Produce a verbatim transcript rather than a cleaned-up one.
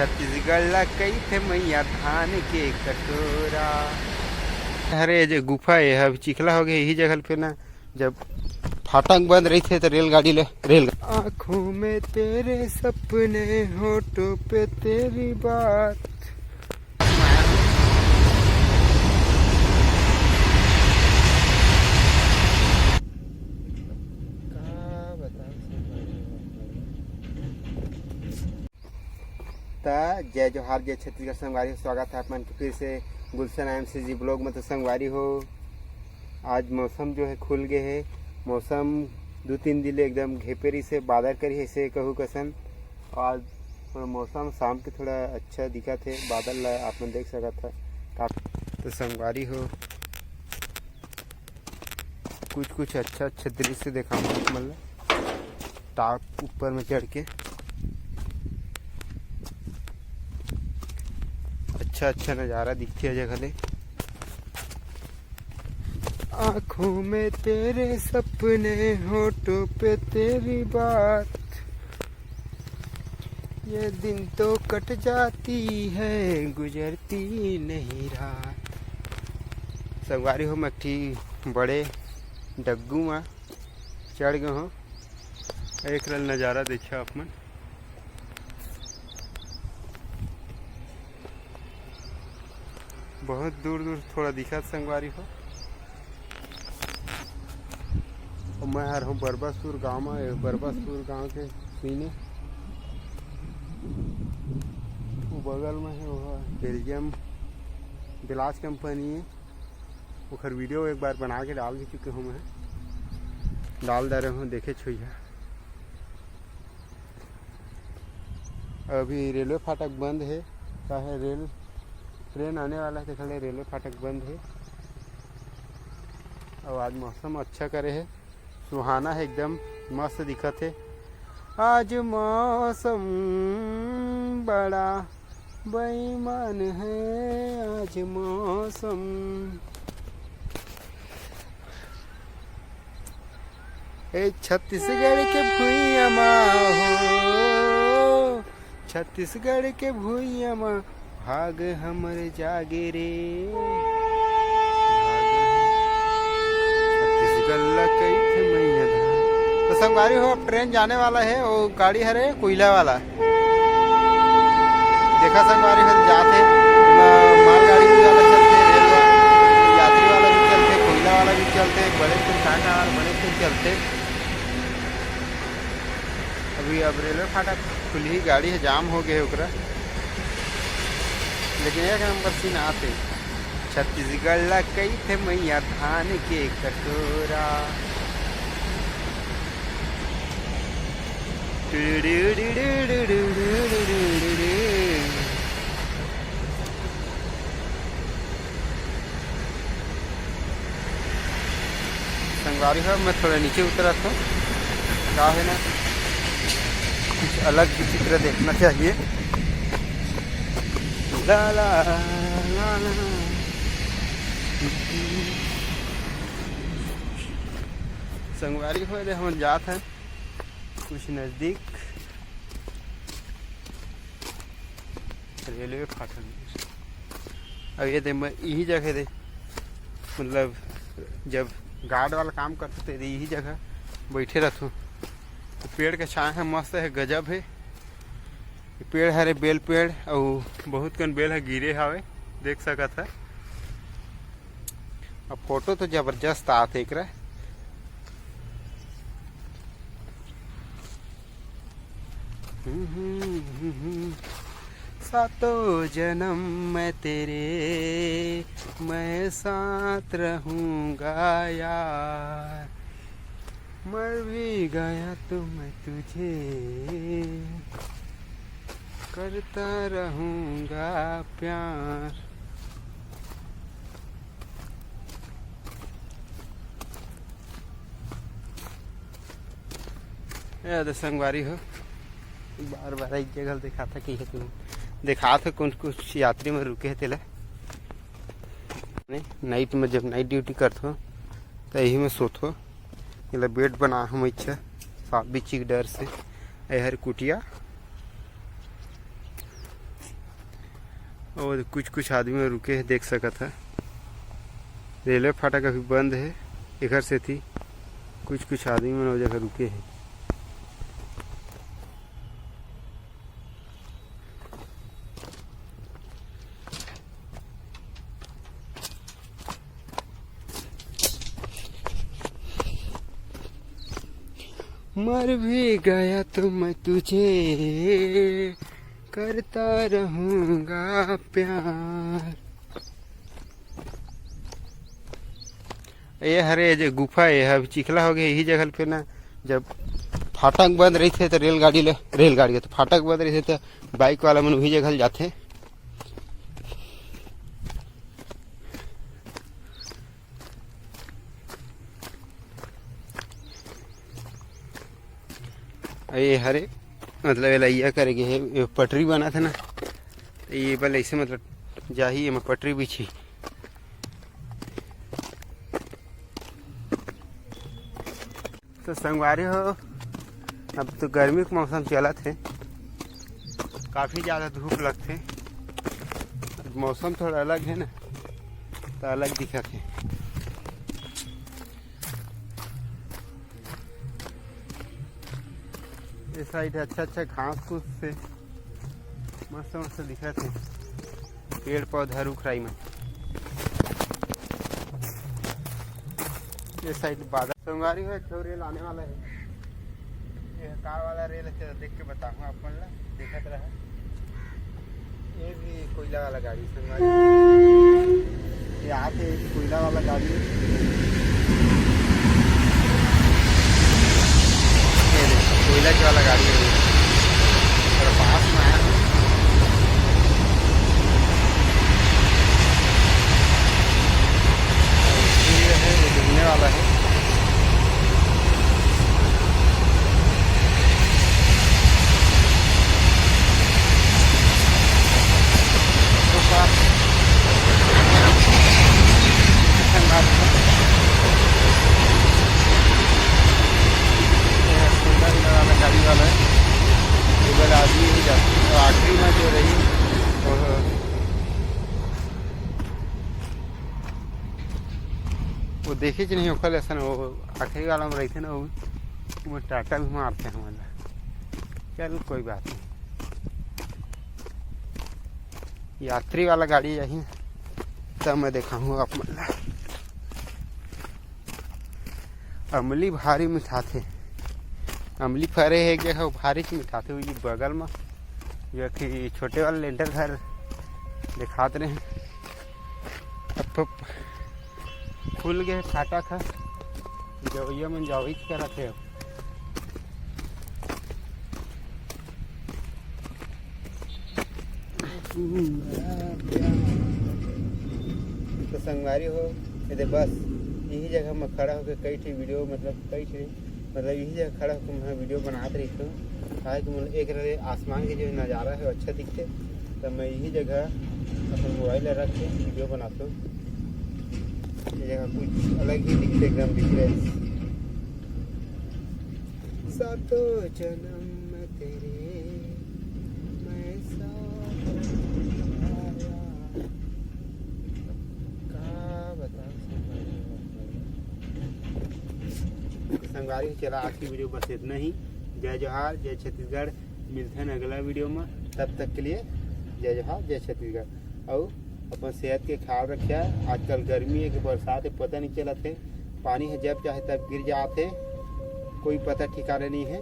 छत्तीसगढ़ ला कहिथे मैया धान के कटोरा। अरे, ये जे गुफा हे, अभी चिखला हो गया, यही जगह पे ना, जब फाटक बंद रहिथे, तो रेलगाड़ी ले, रेल आँखों में तेरे सपने, होठों पे तेरी बात। त जय जोहार, जय छत्तीसगढ़ संगवारी हो, स्वागत है आप मन के फिर से गुलशन एमसीजी ब्लॉग में। तो संगवारी हो, आज मौसम जो है खुल गए है। मौसम दो तीन दिन ले एकदम घेपेरी से बादल करी है, ऐसे कहू कसन। आज थोड़ा मौसम शाम के थोड़ा अच्छा दिखत है, बादल ला आप मन देख सकत है। तो संगवारी हो, कुछ कुछ अच्छा अच्छा दृश्य देखाऊँ आप मन ला। टॉप ऊपर में चढ़ के अच्छा अच्छा नज़ारा दिखथे ए जगह ले। आँखों में तेरे सपने, होठों पे तेरी बात, ये दिन तो कट जाती है, गुजरती नहीं रात। संगवारी हो, मैं एक ठी बड़े डग्गू में चढ़ गए हों। एक रल नज़ारा देखिए आप मन, बहुत दूर दूर थोड़ा दिखत संगवारी हो। और मैं हर हूँ बरबसपुर गांव में, ये बरबसपुर गांव के सीन हे। वो बगल में है, वो बेल्जियम बिलास कंपनी है। ओखर वीडियो एक बार बना के डाल भी चुके हूँ मैं, डाल डारे हूँ, देखे छुइया। अभी रेलवे फाटक बंद है, काहे रेल, ट्रेन आने वाला है, तो खड़े रेलवे फाटक बंद है। और आज मौसम अच्छा करे है, सुहाना है, एकदम मस्त दिखत है। आज मौसम बड़ा बेईमान है, आज मौसम। ए छत्तीसगढ़ के भुइयां मा हो, छत्तीसगढ़ के भुइयां मा भाग हमर जागे रे। छत्तीसगढ़ ला कहिथे मैया धान। तो संगवारी हो, अब ट्रेन जाने वाला है, वो गाड़ी हरे कोयला वाला। देखा संगवारी हो, जात है, म-, मालगाड़ी भी वाला चलते, रेल वा-, यात्री वाला भी चलते, कोयला वाला भी चलते, बड़े कुछ टाटा और बड़े कुछ चलते। अभी अब रेलवे फाटक खुलही, गाड़ी है जाम हो गए ओकरा, लेकिन एक नंबर सीन आते। छत्तीसगढ़ ला कहिथे मैया धान के कटोरा। संगवारी हो, मैं थोड़ा नीचे उतरत हूँ, का है ना, कुछ अलग भी चित्र देखना चाहिए। ला ला ला ला। संगवारी हो, एदे हमन जात हन कुछ नजदीक रेलवे फाटक। अब ये दे, मैं यही जगह दे, मतलब, जब गार्ड वाला काम करते थे, यही जगह बैठे रहथों। तो पेड़ के छाया है, मस्त है, गजब है। ये पेड़ हरे बेल पेड़, अउ बहुत कन बेल ह गिरे हवे, देख सकत ह। अब फोटो तो जबरदस्त आत हे एकरा। सातों जन्म मैं तेरे, मैं साथ रहूँगा यार। मर भी गया तो मैं तुझे करता रहूँगा प्यार। ए दे संगवारी हो, बार बार एक जगह दिखात हे कि हे तुम, दिखात हे कुछ कुछ यात्री में रुके हे तेला। नहीं, नाइट में जब नाइट ड्यूटी करथो, तो यही में सोथो। एला बेड बना हम इच्छा, सांप बिच्छी के डर से। ए हर कुटिया, और कुछ कुछ आदमी मन रुके हे, देख सकत ह। रेलवे फाटक अभी बंद हे, एकर सेती कुछ कुछ आदमी मन ओ जगह रुके हे। मर भी गया तो मैं तुझे करता रहूंगा प्यार। ये हरे जे गुफा, ये अभी चिखला हो गया, यही जगह पे ना, जब फाटक बंद रहिथे तो रेलगाड़ी ले, रेलगाड़ी के तो फाटक बंद रहिथे तो बाइक वाला मन वही जगह ले जाथे। ये हरे, मतलब, एला इया करे गे हे, ये पटरी बनाथे ना, तो ये बल ऐसे, मतलब, जाही, एमा पटरी बिछी। तो संगवारी हो, अब तो गर्मी के मौसम चलत हे, काफ़ी ज़्यादा धूप लगथे। मौसम थोड़ा अलग हे ना, तो अलग दिखत हे। ये साइड अच्छा अच्छा घास फूस से मस्त मस्त दिखत हे, पेड़ पौधा रुख राई मन। ये साइड बादल। संगवारी हो, एक ठो रेल आने वाला है। ये कार वाला रेल है, चलो देख के बताऊँ आप मन ला, देखत रहा। ये भी कोयला वाला गाड़ी संगवारी। ये आके कोयला वाला गाड़ी। ये देखो, कोयला के वाला गाड़ी है। थोड़ा पास में आया हूँ। ये है, ये डूबने वाला है। गाड़ी वाला है, केवल आदमी ही जाते हैं। और आखिरी में जो रही, वो, वो देखे कि नहीं, ओखर असन वो आखिरी वाला में रहिथे ना, वो, वो टाटा भी मारथे हमन ला। चल, कोई बात नहीं, यात्री वाला गाड़ी जाही, तब मैं देखाहूँ आप मन ला। अमली भारी मिठाथे, अमली फरे हे एक जगह, वो भारी च मिठाथे। वो बगल में जो कि छोटे वाला लेंटर घर दिखात रहे, अब तो खुल गए फाटक ह, जवैया मन जावई करत हे। तो संगवारी हो, ये दे बस यही जगह मैं खड़ा होकर कई ठी वीडियो, मतलब कई ठी, मतलब यही जगह खड़ा होकर मैं वीडियो बनात रहिथों। काहे कि मोला एक रहे आसमान के जो नज़ारा है अच्छा दिखते, तो मैं यही जगह अपन मोबाइल ला रख के वीडियो बनाथों। ये जगह कुछ अलग ही दिखते, एकदम डिफरेंस। सातों जन्म तेरे मैं साथ निभाया। का बताऊं संगवारी हो? तो संगवारी हो, चला आज की वीडियो बस इतना ही। जय जोहार, जय छत्तीसगढ़। मिलते हैं अगला वीडियो में, तब तक के लिए जय जोहार, जय छत्तीसगढ़। और अपन सेहत के ख्याल रखिया। आजकल गर्मी है कि बरसात है, पता नहीं चलत है, पानी है जब चाहे तब गिर जात है, कोई पता ठिकाना नहीं है।